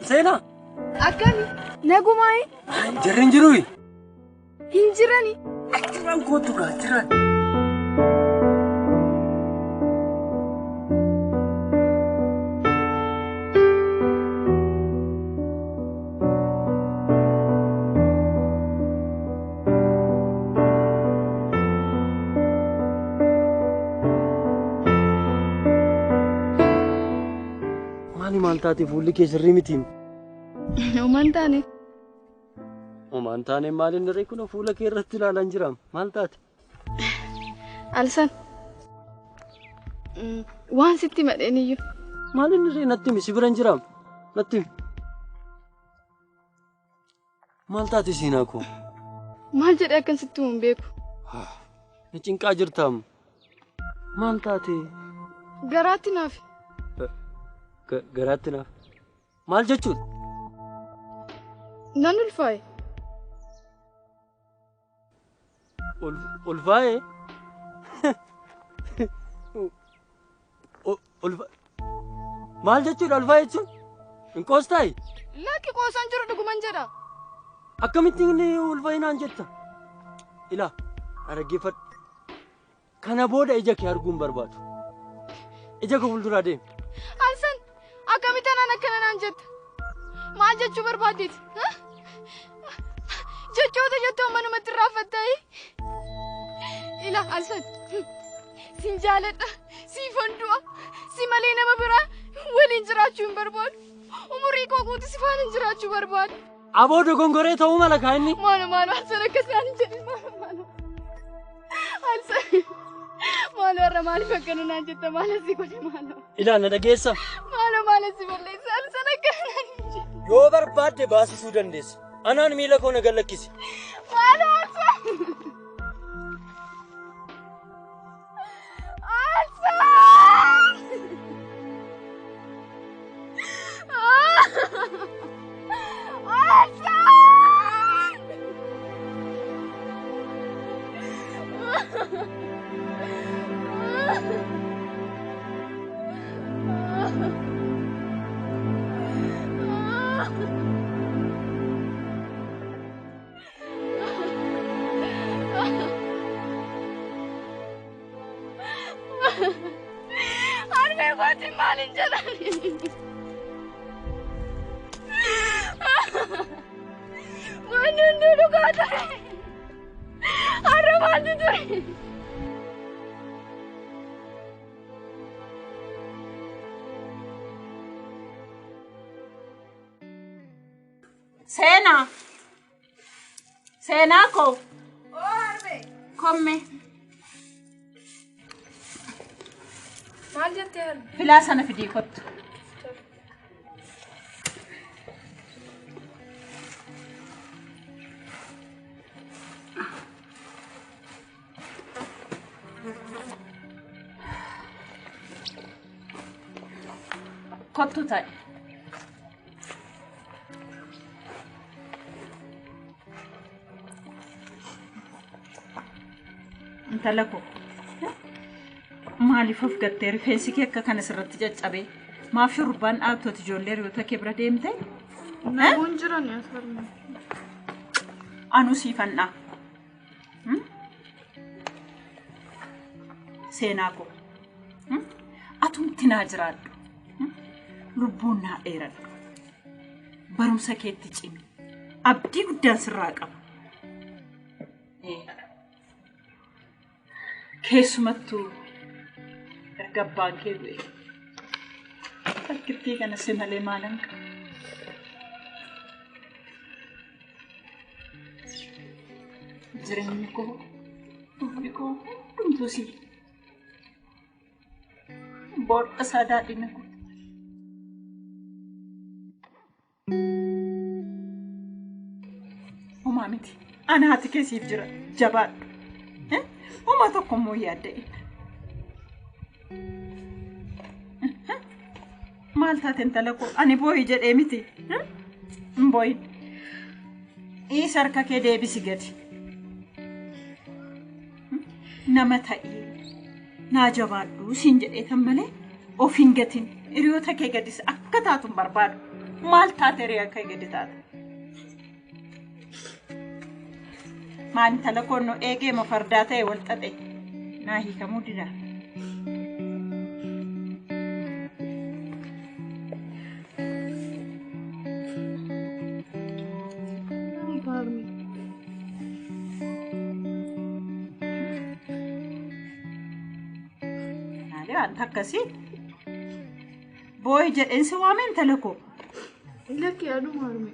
Seenaa. Akkami? Nagumaayi? Jarri hin jirui? Hin jirani. Achirraan kootu gaa achirraan. Maali maal taate fuulli kee sirrii miti? Homaan taane. Homaan taane maaliin daree kun fuula kee irratti ilaalan jiraam. Maal taate? Alsan. Waan sitti madheen iyyuu. Maaliin daree natti himi si bira hin jiraam. Natti himi. Maal taate seenaa koo? Maal jedhee akkan sitti himu hin beeku. Na cinqaa jirtaam. Maal taate? Garaatti naaf. Garaatti naaf. Maal jechuudha? Nan ulfaaye. Ulfaaye? Maal jechuudha ulfaaye jechuun? Hin qoostaayi? Lakki qoosaan jiru dhuguman jedha. Akkamittiin inni ulfaaye naan jetta? Ilaa dhaggeeffadhu. Kana booda ija kee arguu hin barbaadu. Ija koo fuulduraa deemi. Alsan akkamitti anaan akkana naan jetta? Maal jechuu barbaaddeeti? Jechoota jettoo manumatti irraanfattaayi? Ilaa Alsan sin jaaladha, siifan du'a, si malee nama biraa waliin jiraachuu hin barbaadu. Umurii koo guutuu si faana jiraachuu barbaada. Aboo dogongoree ta'uu mala kaa inni. Maalo maalo Alsan akkas naan hin jedhin maalo maalo. Alsan maalo har'a maaliif akkana naan jetta maal asii godhe maalo. Ilaa na dhageessa. Maalo maal asii balleessa Alsan akkana naan hin jedhin. Yoo barbaadde baasisuu dandeessa. Anaan miila koo na gallakkisi. Maalo Alsan. Alsan! Alsan! Harmee kootiin maaliin jedhani? Wanni hunduu dhugaa ture. Har'a maaltu ture? Seenaa. Seenaa koo. Komme. Maal jettee harme? Filaa sana fidii kottu. Kottu ta'i. Intala koo. Maaliif of gattee rifeensi kee akka kana sirratti caccabee? Maaf shurrubbaan dhaabtooti ijoollee hiriyoota kee bira deemte? Namoonni jiran as harme. Anuu siifan dha. Seenaa koo. Atumti naa jiraadhu. Lubbuun naa dheeradhu. Barumsa keetti cimi. Abdii guddaan sirraa qaba. Keessumattuu erga abbaan kee du'e. Takkittii kana si malee maalan qaba? Jireenyi koo, dhufni koo hundumtuu si. Boodha isaa daadhina koo. Homaa miti. Ana haati kee siif jira. Jabaadhu. Homaa tokko immoo yaadda'in. Maal taate intala koo? Ani boo'i jedhee miti. Hin boo'in. Dhiisi harka kee deebisi gadi. Nama ta'ii naa jabaadhu siin jedhee tan malee of hin gatin. Hiriyoota kee gadis akka taatu hin barbaadu. Maal taate ree akka gadi taate? Maal intala koonnoo eegee ma fardaa ta'e wal xaxe? Naa hiikamuu dida. Maali wanta akkasii? Booyi jedheen si waame intala koo. Lakki yaaduma harme.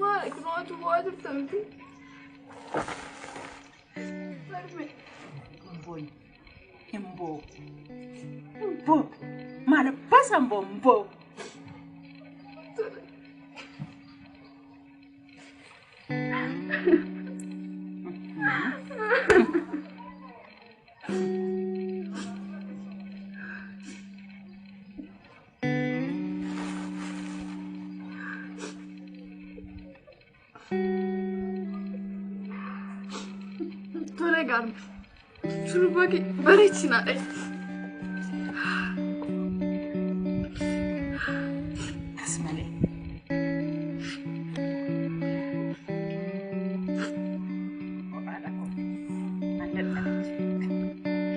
Maal kunuuntu bu'aa jirta miti? Harme. Hin Hin boo. Hin boo. Maal abbaa isaan boo hin boo. Tole gaarme. Shurrubbaa kee bareechinaa dhaye. Akkas malee. Ho'aadha koo. Maal dadhabde?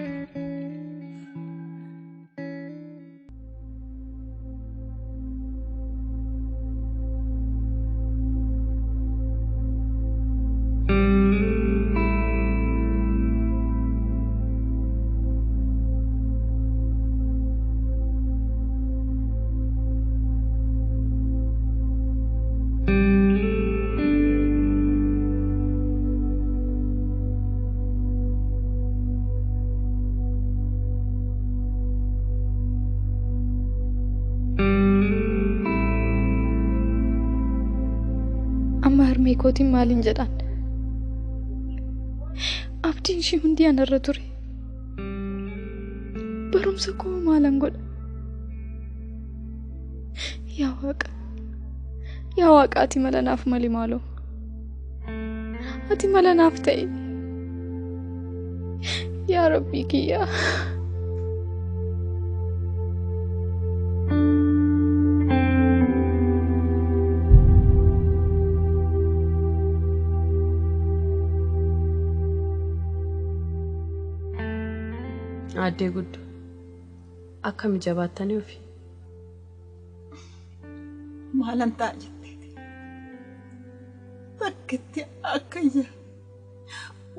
Amma harmee kootiin maaliin jedhaan? Abdiin ishee hundi anarra ture. Barumsa koo maalan godha? Yaa Waaqa, yaa Waaqa ati mala naaf mali maaloo? Ati mala naaf ta'i. Yaa Rabbii kiyyaa. Aaddee guddoo akkami jabaattanii ofi? Maalan ta'a jetteeti. Takkitti akka iyya.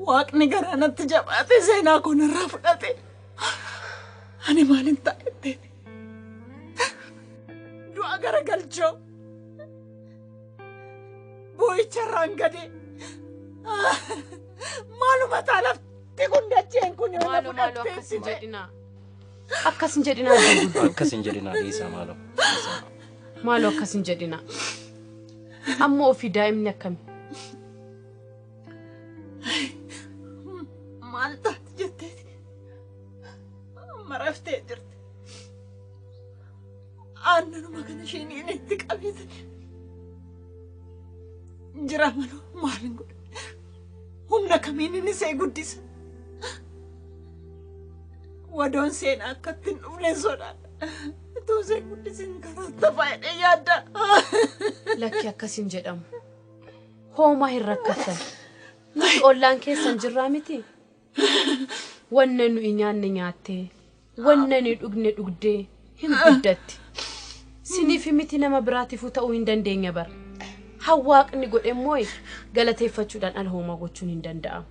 Waaqni garaa natti jabaate seenaa koo narraa fudhate. Ani maalin ta'a jetteeti. Du'a garagalchoo. Boo'icharraan gadee. Maaluma ta'a lafti kun dacheen kun yoo na Maaloo maaloo fudhattee akkas si hin ba'e. jedhinaa. Akkas hin jedhinaa aaddee guddoo. Akkas hin jedhinaa dhiisaa maaloo. Dhiisaa. Maaloo akkas hin jedhinaa. Amma ofii daa'imni akkami? Maal taate jetteeti. Amma raftee jirti. Aannanuma kana isheen itti qabeetan. Jira maloo maalin godha? Humna kamiin inni see guddisa? Wadoon seenaa akka ittiin dhufne sodaadha. Utuu see guddisin karaa tafaa jedhee yaadda. Lakki akkas hin jedhamu. Hoomaa hin rakkattan. Nuti ollaan keessan jirraa miti. Wanna nuyi nyaanne nyaattee, wanna nuyi dhugne dhugdee hin guddatti. Siniif miti nama biraatiifuu ta'uu hin dandeenya bara. Hawaaqni godhe immoo galateeffachuudhaan ala hoomaa gochuun hin danda'amu.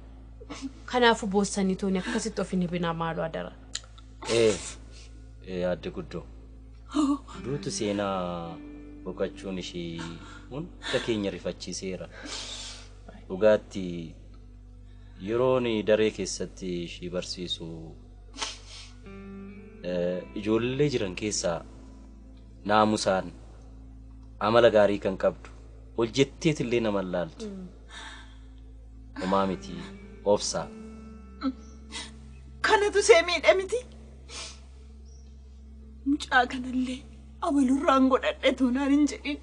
Kanaafuu boossanii tooni akkasitti of hin hibinaa maaloo adara. Ee aadde guddoo. Duutu seenaa boqochuun ishee hunda keenya rifachiiseera. Dhugaatti yeroon daree keessatti ishee barsiisu ijoollee jiran keessaa naamusaan amala gaarii kan qabdu ol jetteetillee nama laaltu. Homaa miti obsaa. Kanatu see miidhe miti. Mucaa kanallee abalurraan godhadhe tuunaan hin jedhin.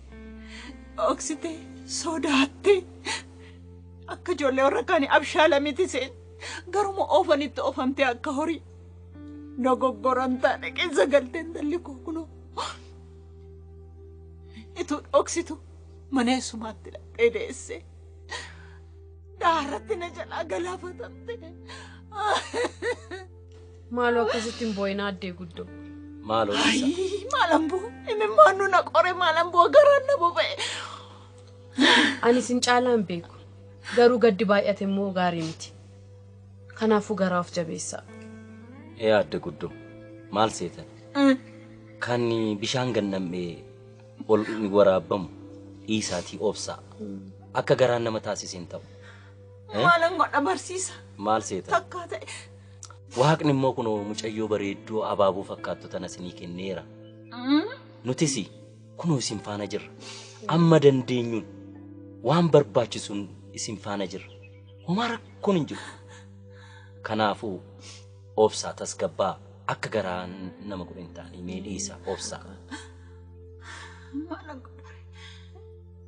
Dhoksitee sodaattee akka ijoollee warra kaanii abshaala miti seen garuma oofanitti oofamtee akka horii dogoggoran taane keessa galtee intalli koo kunoo. Ituu dhoksitu mana eessumaatti dhaqxee deesse. Daaratti na jalaa galaafatamte. Maaloo akkasitti hin boo'in addee guddoo. Maaloo dhiisaa. Maalan boo imimmaan nu na qore maalan boo garaan na boba'e. Ani isin caalaa hin beeku. Garuu gaddi baay'ate immoo gaarii miti. Kanaafuu garaa of jabeessaa. Ee adde guddoo maal seetan? Kan bishaan gannamee ol waraabbamu dhiisaatii obsaa. Akka garaan nama taasise hin ta'u. Maalan godha barsiisa. Maal seetan? Takkaa ta'e. Waaqni immoo kunoo mucayyoo bareedduu abaaboo fakkaattu tana isinii kenneera. Nutis kunoo isin faana jirra. Amma dandeenyuun waan barbaachisuun isin faana jirra. Homaa rakkoon hin jiru. Kanaafuu obsaa tasgabbaa akka garaan nama godhe hin taane mee dhiisaa obsaa. Maalan godha.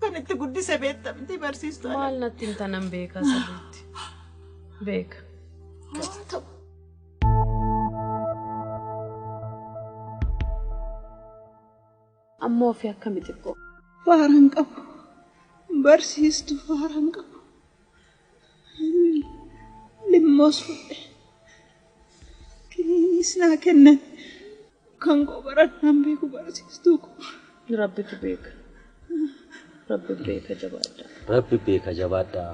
Kan itti guddise beektamti barsiistuu. Maal natti hin tanan beeka sirriitti. Beeka. Amma ofii akkami xiqqoo? Faaraan qabu. Barsiistuu faaraan qabu. Limmoos fudhe. Kiniinis naa kennan. Kan koo barannaan beeku barsiistuu koo. Rabbitu beeka. Rabbi beeka jabaadhaa. Rabbi beeka jabaadhaa.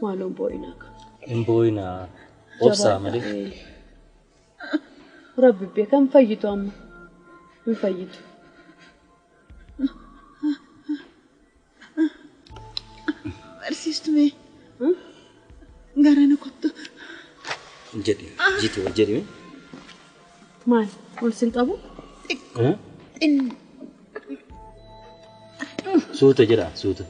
Maaloon boo'inaa qaba. Hin boo'inaa. Obsaa malee. Rabbi beeka hin fayyitu amma. Hin fayyitu. Barsiistuu mee? Gara na kottu. Jedhi. Jitu jedhi. Maal? Ol sin qabu? Suuta jedha suuta.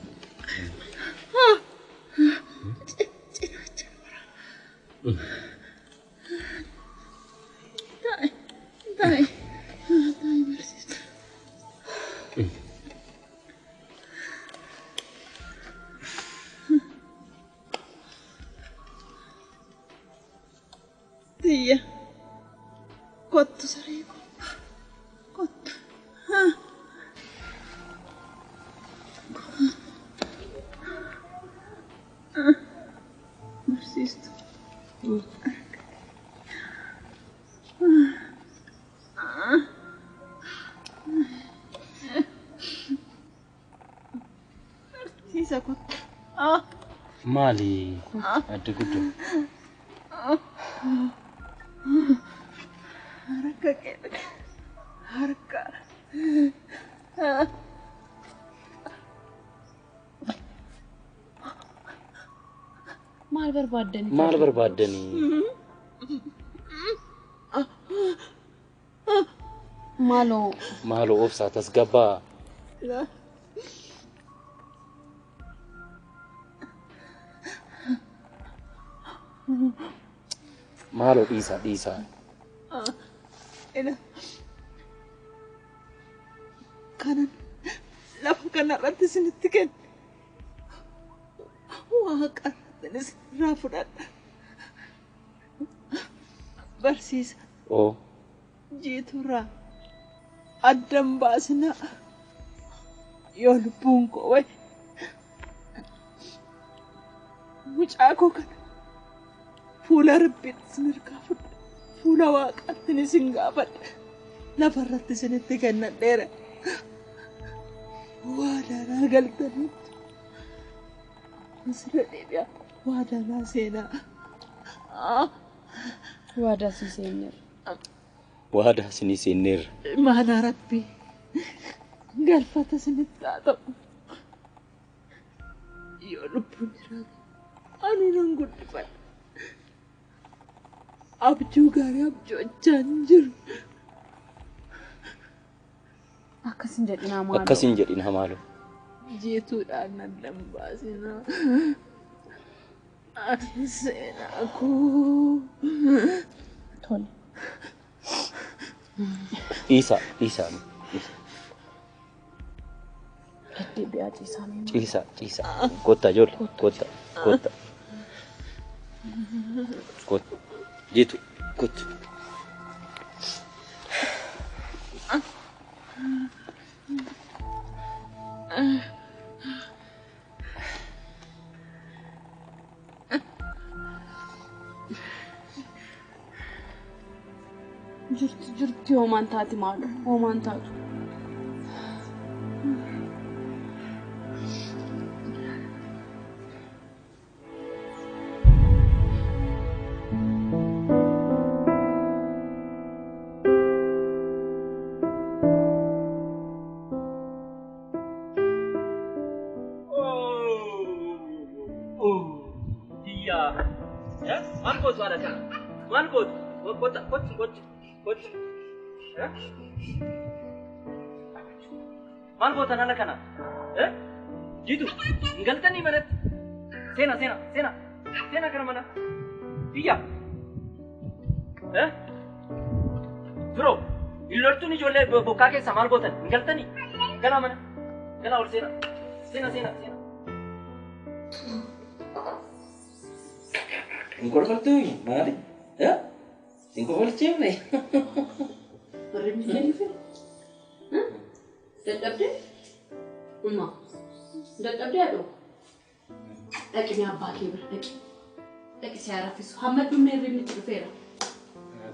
Taa'e. Taa'e. Taa'e barsiistuu. Tiyya. Kottu saree koo. Kottu. Barsiistuu. Barsiisa kottu. Maali adde guddoo? Harka kee harka. Maal barbaaddanii? Maal barbaaddanii? Maaloo. Maaloo obsaa tasgabbaa. Maaloo dhiisaa dhiisaa. Kanan lafa kanarratti isinitti kenne waaqa irratti isinirraa fudhadha. Barsiisa. Oo. Jiiturraa addan baasinaa yoo lubbuun koo wayi mucaa koo kana fuula Rabbiitti isin harkaa fudhadha. Fuula waaqaatti isin gaafadha. Lafarratti isinitti kennadheera. Waadaa galtaniitu. Asirra deebi'a. Waadaa seenaa. Waadaa sii seenneerra. Waadaa isinii seenneerra. Maana Rabbii galfata isinitti haa ta'u. Yoo lubbuun jiraate anuu nan guddifadha. Abjuu gaarii abjoochaa hin jiru. Akkas hin jedhinaa maaloo. Akkas hin jedhinaa maaloo. Jiituudhaan nan dambaasinaa. Seenaa koo. Tole. Dhiisaa dhiisaa. Deddeebi'aa ciisaa mee. Ciisaa ciisaa. Kottaa ijoollee kottaa kottaa. Kottu. Jiitu kottu. Jirti hoomaan taati maalo hoomaan taatu. Maal gootu haadha kana? Maal gootu? Kottu kottu kottu. Maal gootan haala kana? Jiitu hin galtanii manatti. Seena seena seena seena kana mana. Tiyya. Firoo hin loltuun ijoollee bokkaa keessa maal gootan? Hin galtanii? Galaa mana. Galaa ol seena. Seena seena seena. Hin kolfaltuu maali? Hin kolfalchiifne? Warreen dhufe? Dadhabdee? Uma. Dadhabdee haadhoo? Dhaqi mee abbaa kee bira dhaqi. Dhaqi si haa raffisu. Hamma dhummee hirribni itti dhufeera.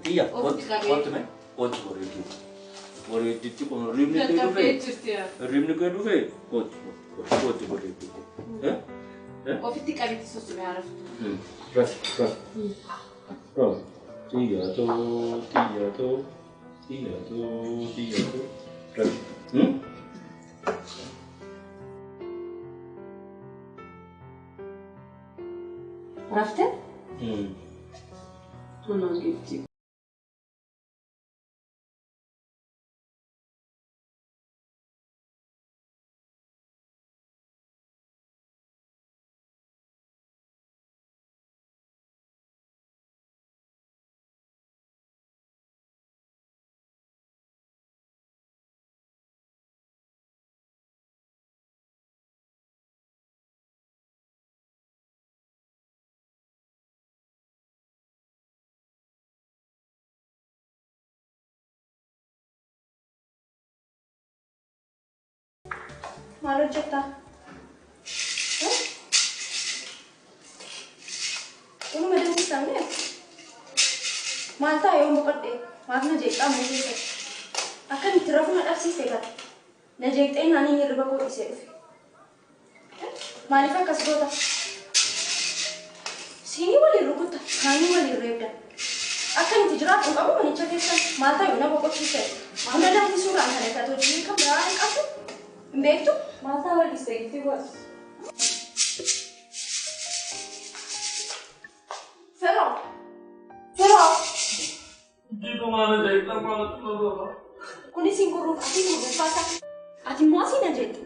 Tiyya kottu mee kottu bareedduu. Bareedditti kun hirribni kee dhufe. Hirribni kee dhufe kottu kottu bareedduu. Ofitti qabeetti sossobee haa raftu. Rafi rafi. Rafi. Tiyya too tiyya too tiyya too tiyya too rafi. Raftee? Anaan geetti. Maal hojjettaa? Dhuma danfisame? Maal ta'a yoon boqodhe? Maaf na jeeqaa mana keessatti? Akkamitti rafuu na dhabsiiste kana? Na jeeqxee naaniin hirriba koo dhiisee dhufe. Maaliif akkas goota? Siinii waliin rukutta, kaanii waliin reebda. Akkamitti jiraachuu qabu manicha keessan? Maal ta'a yoo na boqochiise? Buna danfisuudhaan kana kan hojii kan biraa hin qabdu? Hin beektu? Maal ta'a wal dhiistee gitti goota? Firoo! Firoo! Kunis hin gurruuf ati gurruufaata. Ati immoo asii na jeeqxe.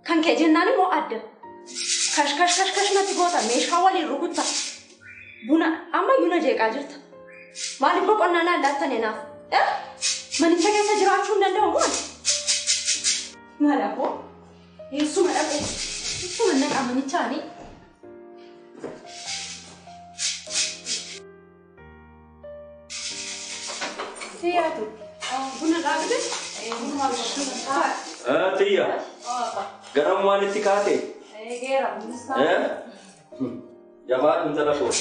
Kan kee jennaan immoo adda. Kash kash kash kash natti goota meeshaa waliin rukutta. Buna ammayyuu na jeeqaa jirta. Maaliif boqonnaa naan laattane naaf? Manicha keessa jiraachuu hin danda'u moo? Maal aboo? Eessuma dhaqu? Eessuma naqaa manichaani? Siyaatu. Buna dhaabde? Tiyya. Garam waan itti kaate? Geera. Jabaadhu intala koo.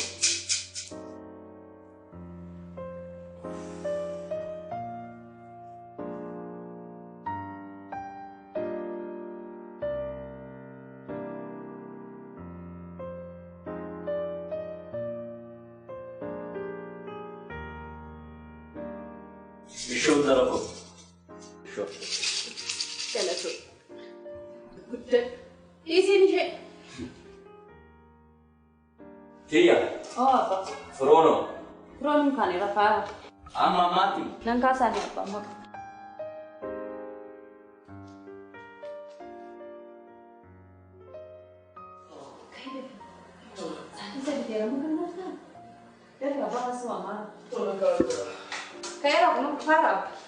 Ishoo intala koo. Ishoo. Galatoo. Guddadhu. Dhiisiin ishee. Tiyya. Oo abbaa. Firoono. Firoon kan rafaa. Amma ammaatti. Nan kaasaa ni abbaa amma.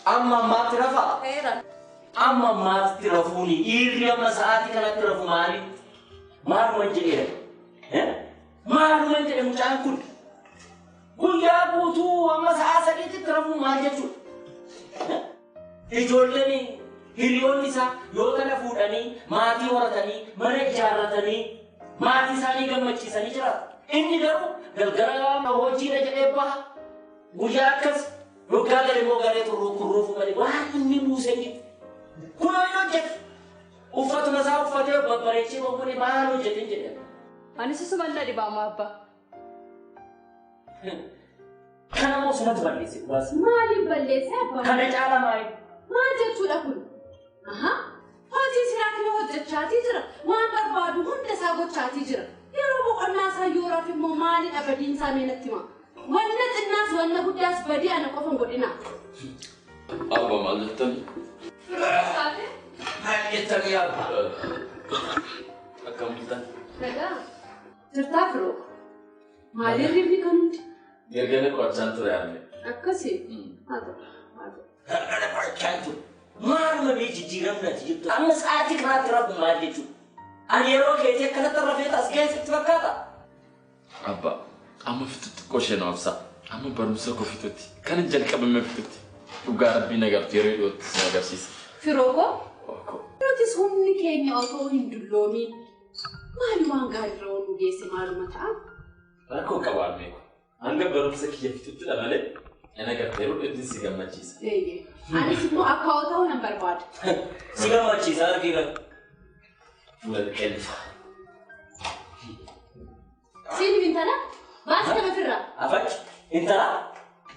Amma ammaatti rafaa. Amma ammaatti rafuuni dhiirri amma sa'aatii kanatti rafu maali? Maaluman jedheera. Maaluman jedhe mucaan kun. Guyyaa guutuu amma sa'a 3tti rafuu maal jechuudha? Ijoolleen hiriyoonni isaa yoo kana fuudhanii maatii horatanii mana ijaarratanii maatii isaanii gammachiisanii jiraatu. Inni garuu galgala hojiidha jedhee baha. Guyyaa akkas waggaa galee immoo garee kurruufuu malee waan inni buusee jiru. Kunoo inni hojjeta. Uffatuma isaa uffatee babbareechee bobbonee maal hojjete hin jedhama. Anis isuma dhibaama abbaa. Kana immoo sumatu balleesse. Maaliif balleesse abbaa? Kana caala maali? Maal jechuudha kun? Hojii siraatiin hojjechaatii jira. Waan barbaadu hunda isaa gochaatii jira. Yeroo boqonnaa isaa yoo rafu immoo maalidha badiin isaa mee natti hima? Wanna xinnaas wanna guddaas badii ana qofa hin godhina. Abbaa maal jettani? Maal jettani abbaa? Akkam bultan? Nagaa. Jirtaa firoo? Maaliin rifni kan hundi? Gargara qorachaan ture yaadne. Akkasii? Haa ta'u. Haa ta'u. Gargara qorachaan ture. Maaluma bee jijjiiramnaati jirtu. Amma sa'aatii kanaatti rafu maal jechuudha? Ani yeroo keetii akkanatti rafeeta as ga'e sitti fakkaata? Abbaa amma fitutti xiqqoo ishee obsa. Amma barumsa koo fitutti kan jalqabame fitutti dhugaa rabbii nagartu yeroo dhiyootti si agarsiisa. Firoo koo? Nutis humni keenya otoo hin dulloomiin maal waan gaariirra oolu geesse maaluma ta'a? Rakkoo qaba almeeku. Hanga barumsa kiyya fituttidha malee na agartee yeroo dhiyootti si gammachiisa. Anis immoo akka hoo ta'uu nan barbaada. Si gammachiisa argina. Fuula qelfa. Siin intala baas kana ofirraa. Afachi intala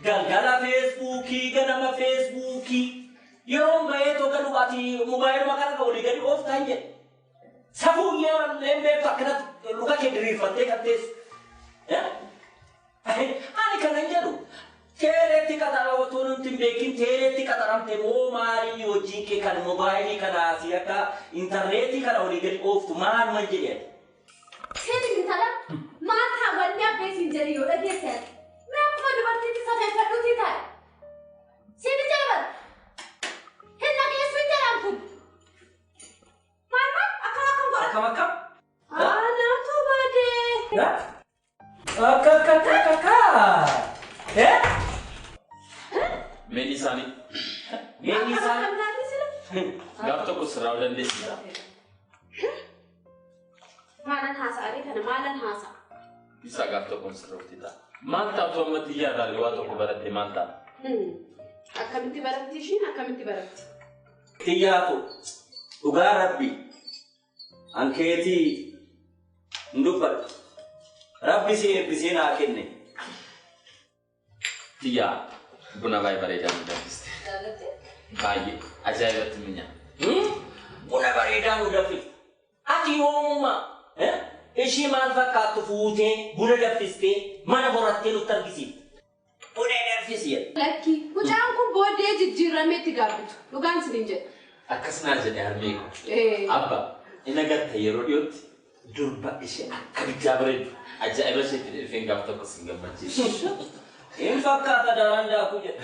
galgala feesbuukii ganama feesbuukii yeroon bahee toga dhugaatii moobaayiluma kana olii gadi ooftaan jedhe. Safuu yeroo beektu akkanatti luka kee diriirfattee kan teessu. Ani kanan jedhu teeleetti qaxara otoo nuti hin beekin teeleetti qaxaramte moo maaliin hojiin kee kan moobaayilii kanaa fi akka intarneetii kana olii gadi ooftu maaluma jedhe. Siin intala maal taawwanni abbee siin jedhe yoo dhageesse mee akkuma dubartiitti safeeffadhuutii taa'e. Siin jala bara. Hin dhageessu hin jedhaan kun. Maal maal akkam akkam godha? Akkam akkam? Anaatu badee. Akka akka akka akka. Meedhi isaanii. Meedhi isaanii. Gaaf tokko sirraa dandeessisa. Maalan haasa'anii kana maalan haasa'a? Isaa gaaf tokkoon sirroofti ta'a. Maal taatu amma xiyyaarraa waa tokko baratte maal ta'a? Akkamitti baratti ishiin akkamitti baratti? Xiyyaatu dhugaa rabbi ankeetii hin dubbadhu. Rabbi si eebbisee naa kenne. Xiyyaa buna baay'ee bareedaa nu danfiste. Baay'ee ajaa'ibatti minya. Buna bareedaa nu danfiste. Ati yoomuma ishii maal fakkaattu fuutee buna danfistee mana horattee nutti argisiifte. Buna danfisi jedha. Lakki mucaan kun booddee jijjiiramee itti gaabbitu. Dhugaan isiniin jedha. Akkas naa jedhe harmee koo. Abba inni agarta yeroo dhiyootti durba ishee akka bichaa bareeddu ajaa'iba isheetti dhufeen gaaf tokko sin gammachiisa. Hin fakkaata daraan daakuu jedha.